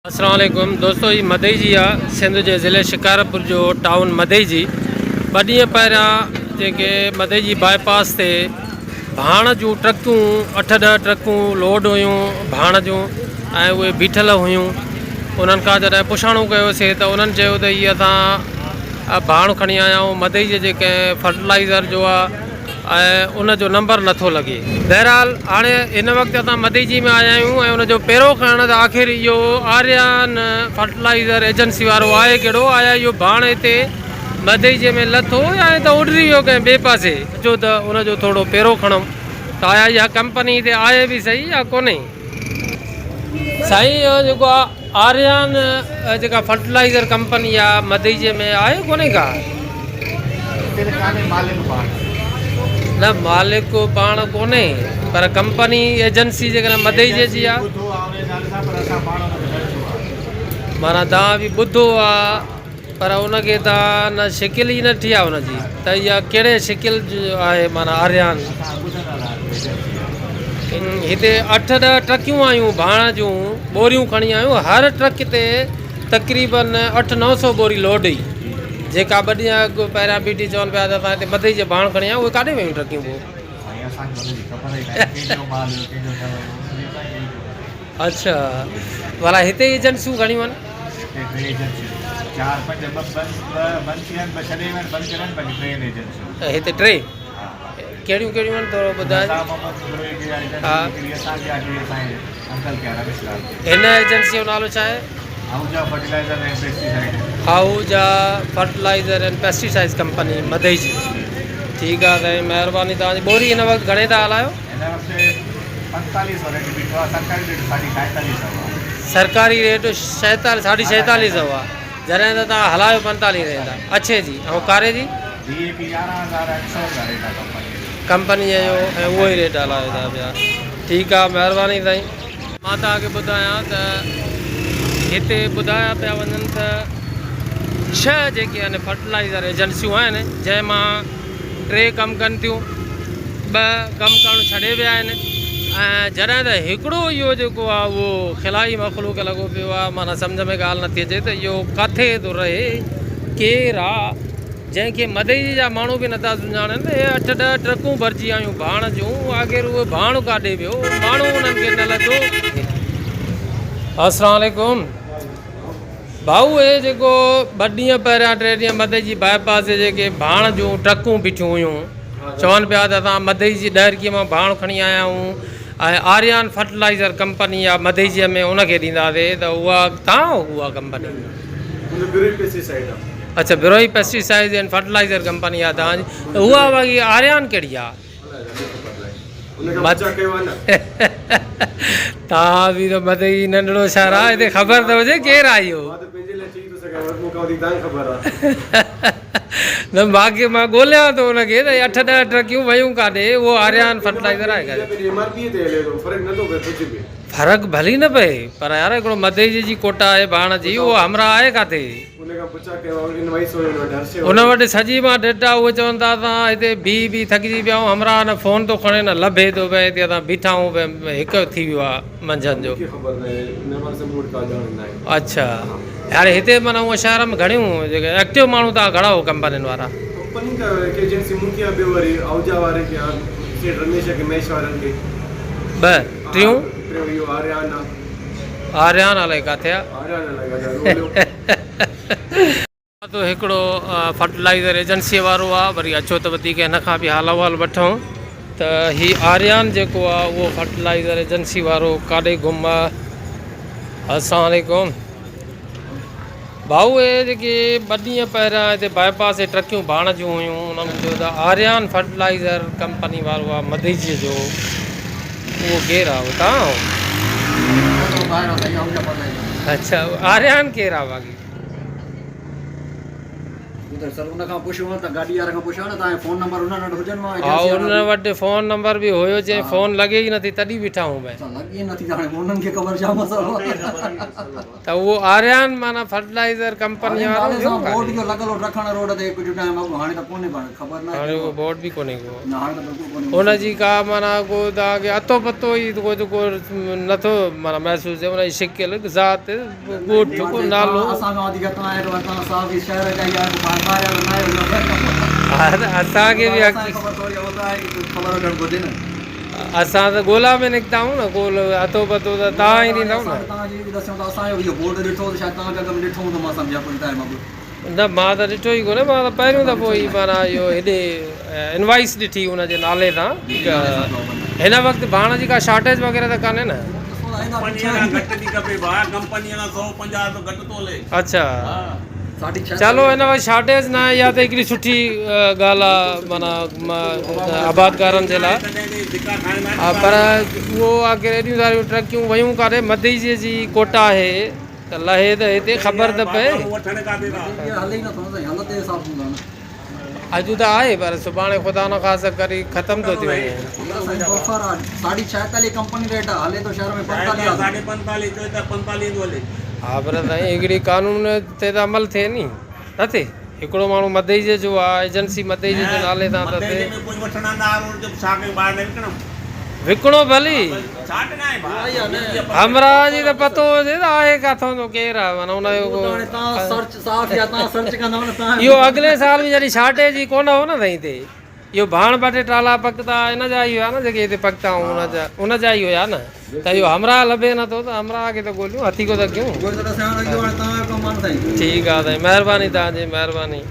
السلام عليڪم دوستو هي مدئي جي آ سنڌ جي ضلعي شڪارپور جو ٽائون مدئي جي ٻه ڏينهن پهريان جيڪي مدئي جي باء پاس تي ڀاڻ جون ٽرڪون اٺ ڏهه ٽرڪون لوڊ هيون ڀاڻ جون ۽ اهي بيٺل هيون انهن کان جڏهن پڇاڻو ڪيوسي ته انهن چيو ته هي اسان ڀاڻ کڻي آيا آهيون مدئي جي جيڪي فرٽلائزر جو آ ۽ ان جو نمبر نٿو لڳي. بهرحال هاڻي هن وقت اسان مديجي ۾ آيا آهيون ۽ ان جو پيرو کڻڻ ته آخر اهو آريان فرٽلائيزر ايجنسي وارو آهي ڪهڙو؟ آيا اهو ڀاڻ هتي مديجي ۾ لٿو يا هتان اڏري ويو ڪنهن ٻئي پاسي؟ اچو ته ان جو ٿورو پيرو کڻون ته آيا اها ڪمپني هتي آهي به سهي يا ڪونهي؟ سائين اهو جيڪو آريان جيڪا فرٽلائيزر ڪمپني آ مدئجي ۾ آهي ڪونهي ڪا؟ اتي ته ڪانهي مالڪ پاڻ. نه مالڪ پاڻ ڪونهي پر ڪمپني ايجنسي جيڪڏهن مدئجي جي آ. ٻڌو آ ان جي نالي سان پر اسان پاڻ ان کي نه ڏٺو آ. معنيٰ توهان به ٻڌو آ پر ان کي توهان نه شڪل ئي نه ڏٺي آ ان جي ته اها ڪهڙي شڪل جو آهي معنيٰ آريان. اسان ٻڌندا رهندا ايجنسي آ. هتي اٺ ڏهه ٽرڪيون آيون ڀاڻ جون ٻوريون کڻي آيون هر ٽرڪ تي تقريبن اٺ نو سو ٻوري لوڊ هئي جيڪا ٻه ڏينهن اڳ پهريان بيٺي چون پيا ته اسان هتي مدئي جي ڀاڻ کڻي آيا اهي ڪاڏي ويون ٽرڪيون پوء. سائين اسان کي ان جي خبر ئي ناهي ڪنهن جو مال هيو ڪنهن جو نه هيو ان جي اسان کي ئي خبر. اڇا ڀلا هتي ايجنسيون گهڻيون آهن؟ هتي ٽي ايجنسيون چار پنج ٻه بند ٻه بند ٿي ويا آهن ٻه ڇڏي ويا آهن بند ڪري ويا آهن باقي ٽي آهن ايجنسيون. هتي ٽي؟ ڪهڙيون ڪهڙيون آهن ٿورو ٻڌائجو. نظام محمد بروهي کي اها ايجنسي هڪڙي اسان کي آهي ٻي اسان جي انڪل کي آهي رميش لال کي. هن ايجنسي جو نالو ڇا آهي؟ Ahuja fertilizer ۽ pesticide. Ahuja fertilizer and pesticide company Madai جي. ٺيڪ آهي سائين مهرباني توهان جي. ٻوري هن وقت گهڻي ٿا هلايو؟ هن وقت پنتاليهه سئو ريٽ بيٺو آهي سرڪاري ريٽ ساڍي ڇائيتاليهه سئو آهي. سرڪاري ريٽ ساڍي ڇائيتاليهه سئو آهي جڏهن ته توهان هلايو پنتاليهه ريٽ آهي اڇي جي ۽ ڪاري جي؟ ڊي اي پي 11800 رپيا ريٽ آهي ڪمپنيء جو. ڪمپنيء جو ۽ اهو ئي ريٽ هلايو ٿا پيا. ٺيڪ آهي مهرباني سائين. مان توهان کي ٻڌايان ته هتي ٻڌايا پيا وڃن ته ڇهه جيڪي آهن فرٽلائيزر ايجنسيون آهن جنهن مان ٽي ڪم ڪن ٿيون ٻه ڪم ڪرڻ ڇڏي ويا آهن ۽ جڏهن ته هڪڙو اهو جيڪو آهي اهو خلائي مخلوق لڳو پيو آهي معنيٰ سمجهه ۾ ڳالهه نٿي اچي ته اهو ڪاٿي ٿو رهي ڪير آ جنهن کي مدئجي جا ماڻهو به نٿا سڃاڻن اهي اٺ ڏهه ٽرڪون ڀرجي آيون ڀاڻ جون آخر اهو ڀاڻ ڪاڏي ويو ماڻهو انهن کي نه لڌو. السلام عليڪم ڀائو اهي جيڪو ٻه ڏينهن پهريان ٽي ڏينهن مدئجي باء پاس تي جيڪي ڀاڻ جون ٽرڪون بيٺيون هيون چون پيا ته اسان مدئجي ڏهرڪي مان ڀاڻ کڻي آيا آهيون ۽ آريان فرٽلائيزر ڪمپني آ مدئجي ۾ ان کي ڏينداسي ته اها تان اها ڪمپني اڇا Brohi pesticide and fertilizer company آ تان جي ته اها باقي آريان ڪهڙي آ تان به ته مدئي ننڍڙو شهر آ هتي خبر ته هجي ڪير آ اهو نه باقي مان ڳوليان ٿو ان کي ته اٺ ڏهه ٽرڪيون ويون ڪاڏي اهو آريان فرٽلائيزر آهي ڪاڏي فرق ڀلي نه پئي پر يار هڪڙو مدئي جي ڪوٽا آهي ڀاڻ جي اهو همراهه آهي ڪاٿي ان وٽ سڄي مان ڊيٽا اهي چون ٿا اسان هتي بيهي بيهي ٿڪجي پيا آهيون همراهه نه فون ٿو کڻي نه لڀي ٿو پئي هتي اسان بيٺا آهيون هڪ ٿي ويو آهي منجهند جو اڇا هاڻي هتي معنيٰ هونء شهر ۾ گهڻيون جيڪي ايڪٽو ماڻهو توهان گهڻا هو ڪمپنين وارا؟ ڪمپني ته هڪ ايجنسي مون کي آهي ٻيو وري آهوجا واري کي آهي سيٺ رميش کي مهيش وارن کي. ٻه ٽيون؟ ٽيون اهو آريان آهي. آريان الائي ڪاٿي آهي. آريان الائي ڪاٿي آهي ڳوليو. تو هڪڙو فرٽلائيزر ايجنسي وارو آ وري اچو ته وڌيڪ هن کان به حال احوال وٺون ته هي آريان جيڪو آ اهو فرٽلائيزر ايجنسي وارو ڪاڏي گم آ. السلام عليڪم ڀائو اهي جيڪي ٻه ڏينهن پهريان هتي باء پاس تي ٽرڪيون ڀاڻ جون هيون انهن چيو ته آريان فرٽلائيزر ڪمپني وارو آ مديجي جو اهو ڪير آ اهو تان آهو؟ اڇا آريان ڪير آ باقي؟ ته سر ان کان پڇيو ته گاڏي واري کان پڇيو نه توهان جو فون نمبر انهن وٽ هجن مان ها ايجنسي ان وارا وٽ فون نمبر به هيو چيائين فون لڳي ئي نٿي تڏهن بيٺا آهيون ڀائي. اڇا لڳي ئي نٿي ته هاڻي انهن کي خبر ڇا مسئلو آهي. ته اهو آريان معنيٰ فرٽلائيزر ڪمپني آريان وارو نالي هيو سان بورڊ ڪاڏي؟ اهو لڳل هو ڊکڻ روڊ تي ڪجهه ٽائيم اڳ هاڻي ته ڪونهي پر خبر ناهي هاڻي ڪهڙو اهو بورڊ به ڪونهي ڪو. نه هاڻي ته بلڪل ڪونهي. ان جي ڪا معنيٰ ڪو توهان کي اتو پتو ئي ڪو ڪو نٿو معنيٰ محسوس ٿئي ان جي شڪل ذات ڳوٺ ڪو نالو. اسان کان وڌيڪ توهان آهيو توهان صحافي شهر جا ئي آهيو پاڻ ٻاهريان ته ناهيو ها ته اسان کي به اسان کي خبر ٿوري اهو ته آهي ڪجهه خبر هجڻ گهرجي نه. اسان ته ڳولا ۾ نڪتا آهيون نه ڳول اتو پتو ته توهان ئي ڏيندؤ نه. اسان به توهان جي به ڏسيون ته اسان جو اهو بورڊ ڏٺو ته شايد توهان به اڳ ۾ ڏٺو هوندو مان سمجهان ڪجهه ٽائيم اڳ. نه مان ته ڏٺو ئي ڪونهي مان ته پهريون دفعو ئي معنيٰ اهو هيڏي انوائس ڏٺي ان جي نالي سان. هن وقت ڀاڻ جي ڪا شارٽيج وغيره ته ڪانهي نه؟ ڪمپنيء کان گهٽ ٿي کپي ڀاء ڪمپنيء کان 150 رپيو گهٽ ٿو هلي. اڇا چلو هن وقت شارٽيج نه آهي اها ته هڪڙي سٺي ڳالهه آهي معنيٰ آبادگارن جي لاء ها پر اهو آخر ايڏيون ساريون ٽرڪيون ويون ڪاڏي مدئجي جي ڪوٽا آهي ته لهي ته هتي خبر ته پئي. اڄ ته آهي پر سڀاڻي خدا نخواسته ڪري ختم ٿو ٿي وڃي. ها پر سائين هڪڙي قانون تي ته عمل ٿئي ني نه ٿئي هڪڙو ماڻهو مدئجي جو آ ايجنسي مدئجي جي نالي تان ته ٿئي. وڪڻو ڀلي همراهه جي ته پتو هجي ته آهي ڪاٿان جو ڪير آ معنيٰ ان جو ڪو اهو اڳلي سال به جڏهن شارٽيج ئي ڪونه هو نه سائين هتي اهو ڀاڻ ٻه ٽي ٽالا پڪتا ان جا ئي هيا نه جيڪي هتي پڪتا هئا ان جا ان جا ئي هيا نه ته اهو همراهه لڀي نه ٿو ته همراهه کي ته ڳوليون هٿيڪو ته ڪيون. ٺيڪ آ سائين مهرباني توهان جي مهرباني.